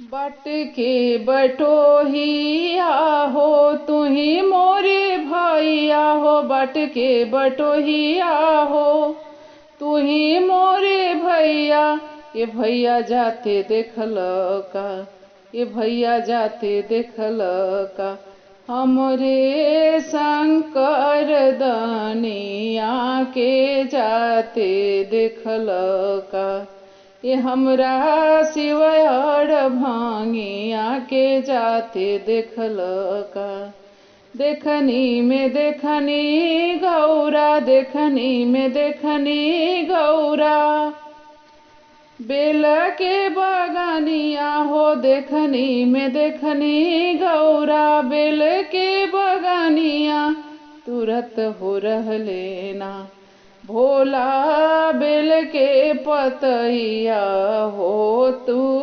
बट के बटोहिया हो तुही मोरे भैया हो, बट के बटोहिया हो तुही मोरे भैया। ये भैया जाते देखल का, ये भैया जाते देखल का, हमरे शंकर दनिया के जाते देखल का। ये हमरा शिवहर भांगिया के जाते देखल का। देखनी में देखनी गौरा, देखनी में देखनी गौरा, बेल के बगानिया हो, देखनी में देखनी गौरा, बेल के बगानिया तुरत हो रहलेना भोला बेल के पतैया हो तू।